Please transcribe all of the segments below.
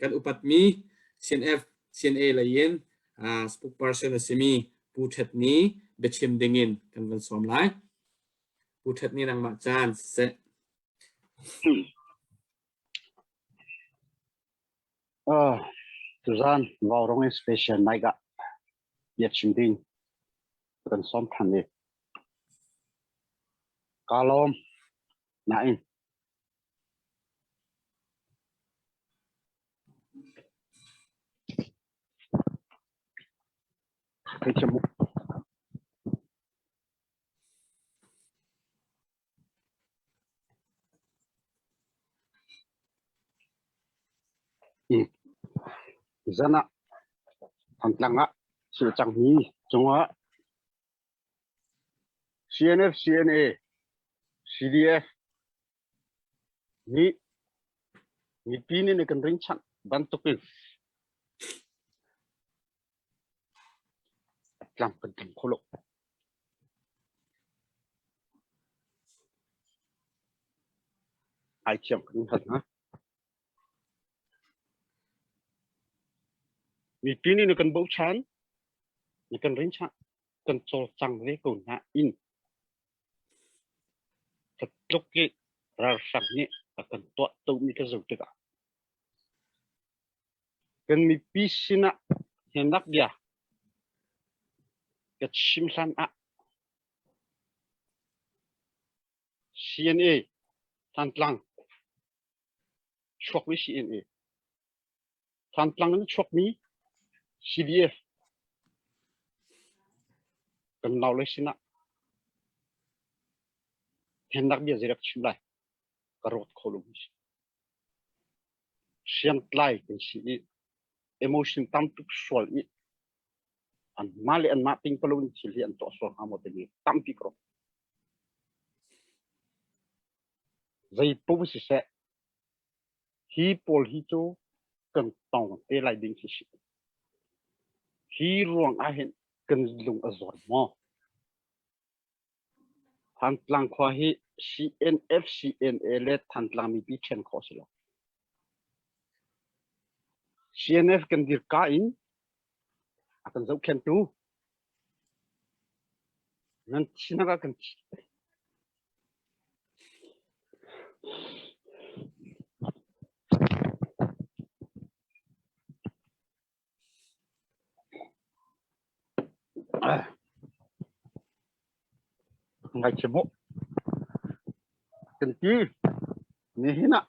Kan upatmi CNF CNA lei in spokesperson a simi Pu Ṭhet Ni biachim dingin kan van sawm lai. Pu Ṭhet Ni nangmah caan siseh. Tuzan Vaurong in special night ah biachim ding kan sawm ṭhan i kaa lawm. Nain Theithiam u. Zan ah Thantlang ah thil cangmi cungah CNF, CNA, CDF nih mipi nih kan rinchanh bantukin tlam kan tling kho lo. Ai thiam kan hal hna. Mipi nih kan bochan, na kan rinchanh, kan cawlcang ve ko hna in tluk i ralhrang nih a kan tuah tomi ka zoh tikah kan mipi sinah hnenak bia ka chim hlan ah CNA Thantlang chuakmi CNA Thantlang in chuakmi CDF kan naule sinah hennak bia zei rak chim lai ka ruat kho lo mi si. Hriamtlai kan si i emotion tam tuk sual i anmah le anmah ting palo in thil hi an tuah sual hnga maw timi tampi ka ruat. Zei paoh siseh Hi pawl hi cu kan tong te lai ding khi si. Hi ruang ah hin kan lung a zawn maw? Thantlang khua hi CNF, CNA le Thantlang mipi ṭhen khawh si lo. CNF kan dir ka in a kan zohkhentu nan thinak ah kan thi. Ngaithiam mu. Kan ti nihin ah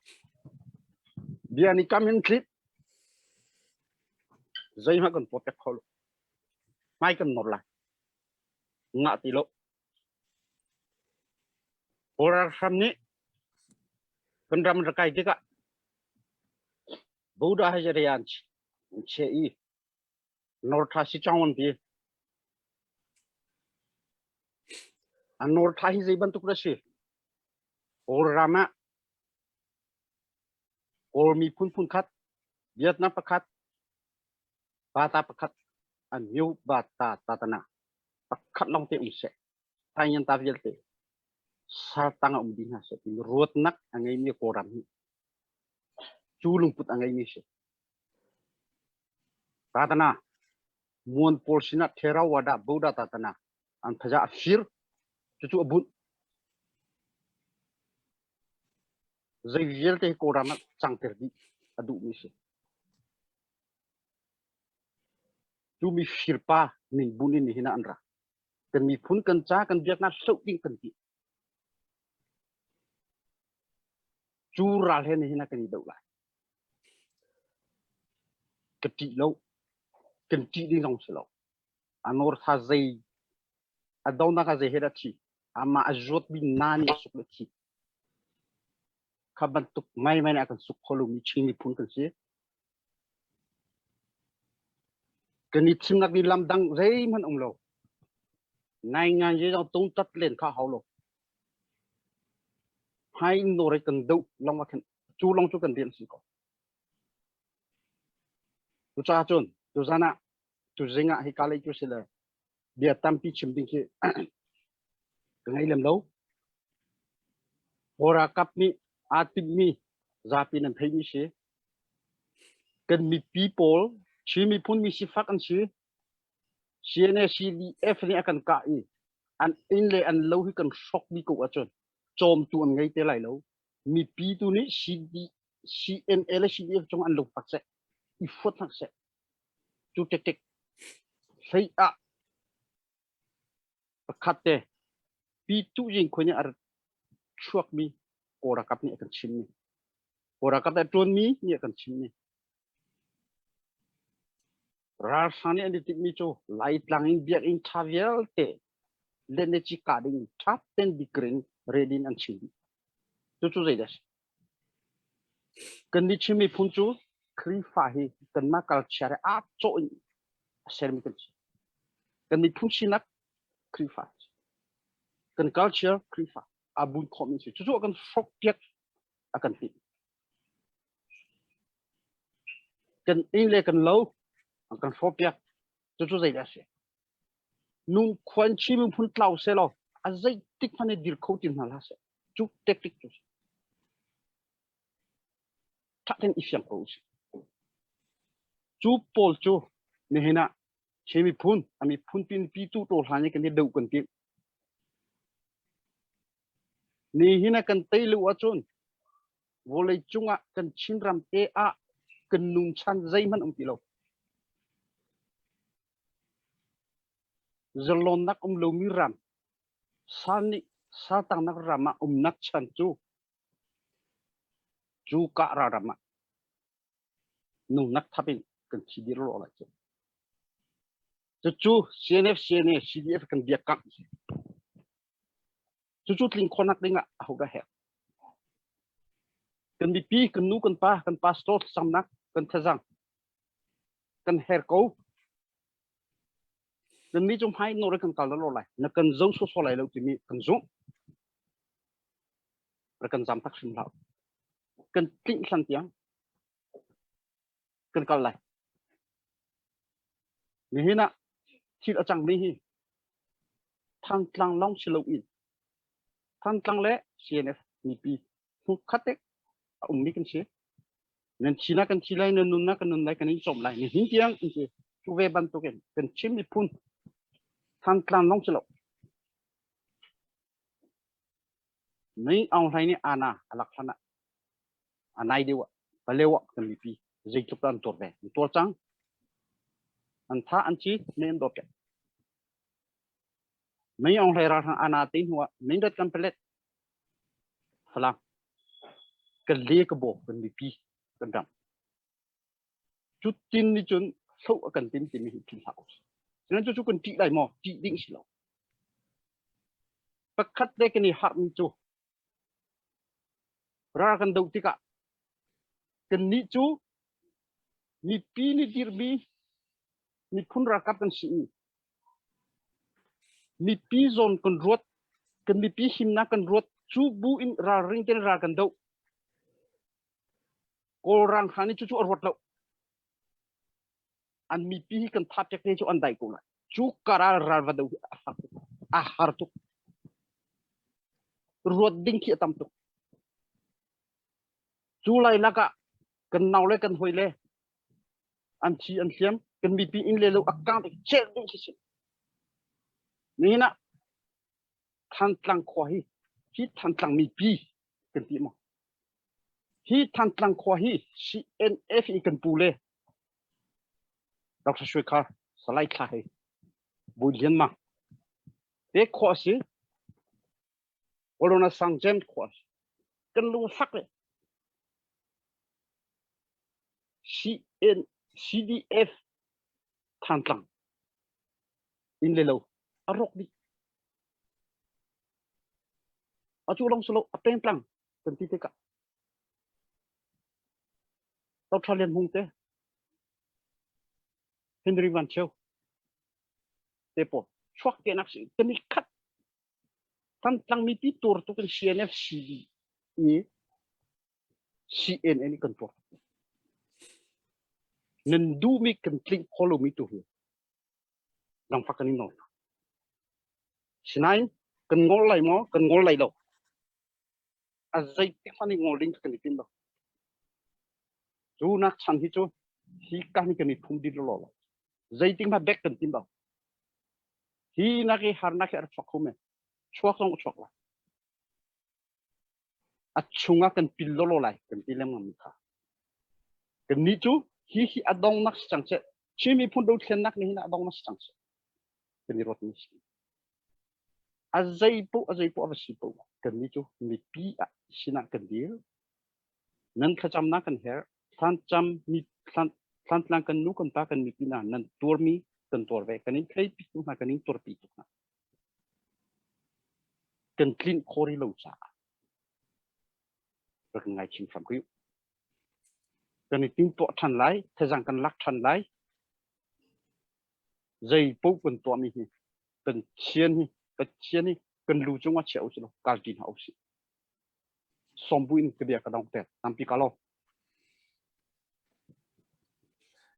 bia ni kam in tlit zeihmanh kan pawt kho lo. Hmai kan nor lai. Ngah ti lo. Kawl ralhrang nih kan ram rak kai tikah Buddha he rian an chiah i Northa si cang an ti. A Northa hi zei bantuk dah si? Kawl ram ah Kawl miphun phun khat, Vietnam pakhat, Bata pakhat, an myu bata tatana pakhat lawng te um seh. Thailand ta vialte sartang a um dih hna seh timi ruatnak a ngeimi Kawlram hi cu lungput a ngeimi si. Tatana muan pawl sinah Theravada Buddha tatana an thaza a fir cucu a bunh. Zei vialte hi Kawlram ah cangter dih a duhmi si. Cu mi firpa min bunh in nihin ah an ra. Kan miphun kan ca kan biaknak hloh ding kan ti. Cu ral he nihin ah kan i doh lai. Ka ṭih lo. Kan ṭih ding zong si lo. A nawr tha zei a donak ah zei he dah thi. Amah a zuat mi na nih a suk le thi. Kha bantuk mai mai ah kan suk kho lomi Chin miphun kan si. Kan i thimnak ni lam dang zeihmanh um lo. Ngaingai ye zong tung tat len kha hau lo. Hmai in nawr kan doh long ah khin cu long cu kan rian si ko. Cucaah cun tuzan ah tuzing ah hika lei cu si le bia tampi chim ding khi ka ngei lem lo. Kawl ralkap nih aa timhmi zapi nan theihmi si. Kan mipi pawl Chin miphun mi sifak an si. CNA CDF nih a kan kah i an inn le an lo hi kan hrawk dih ko ahcun cawmtu an ngei te lai lo. Mipi tu nih CD, CNA le CDF cung an lungfak seh, i fuat hnak seh. Cu tek hlei ah pakhat te pi tu jing khua nih a chuakmi Kawl ralkap nih a kan chimmi. Kawl ralkap a ṭuanmi nih a kan chimmi. Ralhrang nih an i timhmi cu Laitlang in biakinn ṭha vialte leneci kah ding ṭha tein bikrin ready in an chim dih. Cucu zeidah a si? Kannih Chin miphun cu Khrihfa hi kanmah culture he aa cawh in a sermi kan si. Kan miphun sinak Khrihfa kan culture Khrihfa aa bunh khawhmi si. Cucu a kan hrawkpiak a kan timh. Kan inn le kan lo an kan hrawhpiak. Cucu zeidah a si? Nung khuan Chin miphun tlau selaw a zeitik hmanh i dir kho ti hna hlah seh. Cu tactic cu ṭha tein i fiang ko usih. Cu pawl cu nihin ah Chin miphun a miphun pinpi tu to hlan i kan i doh kan timh. Nihin ah kan tei lu ahcun vawlei cungah kan Chinram te ah kan nun chan zeihmanh um ti lo. Zalonnak um lomi ram, sal nih saltangnak ram ah umnak chan cu cu kah ram ah nungnak thap in kan thi dih rawh lai cu. Cucu CNF, CNA, CDF kan biakkamh. Cucu tling khawhnak ding ah ahodah herh? Kan mipi, kan nu, kan pa, kan pastor samnak, kan thazang, kan her ko. Kan mi cu hmai nor kan kal lo lai. Na kan zo so so lai lo timi kan zumh. Ra kan zam tak hrim hlah. Kan tlinh hlan tiang kan kal lai. Nihin ah thil a cangmi hi Thantlang lawng si loin Thantlang le CNF mipi hmukkhat te a ummi kan si. Nan thi na kan thi lai, nan nun na kan nun lai, kan in cawm lai. Nihin tiang in ti cu ve bantukin kan Chin miphun Thantlang lawng si lo. Mei Aung Hlaing nih ana a lak hlan ah a nai deuh ah Palewa kan mipi zeitluk dah an tuar ve. An tuar cang. An tha an ci mei an dawt ke. Mei Aung Hlaing ralhrang ana te hnu ah Mindat kan palet Falam kan le ka bo kan mipi kan ram. Cutin nih cun hloh a kan tim timi hi philh hlah usih. Cunan cucu kan ṭih lai maw? Ṭih ding si lo. Pakhat le kan i harhmi cu ral kan doh tikah kannih cu mipi nih dirhmi miphun ralkap kan si i mipi zawn kan ruat, kan mipi himnak kan ruat, cu bu in ralring tein ral kan doh. Kawlrang hna nih cucu a ruat lo. An mipi hi kan thah piak te cu an dai ko lai. Cu karal ral va do hi a fak tuk. A har tuk. Ruat ding khi a tam tuk. Cu lai lakah kan nau le kan hoi le an thi an hliam kan mipi inn le lo a kang tik cel ding khi si. Nihin ah Thantlang khua hi hi Thantlang mipi kan ti maw? Hi Thantlang khua hi CNF i kan pu le Dr. Shwe Khar Salai Thla hei Bawi Lian Mang te khua si Corona Sangchen khua si kan lung fak le CN CDF Thantlang inn le lo a rawk dih. Atu lawng si lo a pengtlang kan ti tikah Dr. Lian Hmung te Henry Van Thio te pawl chuak te nak si kan i khat Thantlang mipi tur tuk in CNF CD i CNN i kan tuah. Nan duhmi kan tlinh kho lomi tu hi langfak kan i nawl. Sinain kan ngol lai maw? Kan ngol lai lo. A zeitik hmanh i ngol ding kan i tim lo. Cu nak chan hi cu Hi ka ni kan i phum dih lo lo. Zeiting hmanh bek kan tim lo. Hi nak i harnak hi a rak chuak kho men. Chuak zong a chuak lai. A chungah kan pil lawlaw lai kan ti lengmang mi kha. Kannih cu hi hi a dongnak si cang seh. Chin miphun dothlennak nih hin a dongnak si cang seh. Kan i ruat mi si. A zei poh a zei poh a va si poh kannih cu mipi ah sinah kan dir. Nan thlacamnak kan herh. Thlancam mi thlan thlantlang kan nu kan pa kan mipi hna nan tuarmi kan tuar ve. Kan in theipi tuk hna kan in tuarpi tuk hna. Kan tlinh khawh rih lo caah rak ngaithim hram rih. Kan i timtuah ṭhan lai, thazaang kan lak ṭhan lai. Zei paoh kan tuahmi hi kan thian hi Pathian hi kan lu cungah chia usih law kalṭi hna usih. Sawmbu in ka bia ka dong ter. Tampi ka lo.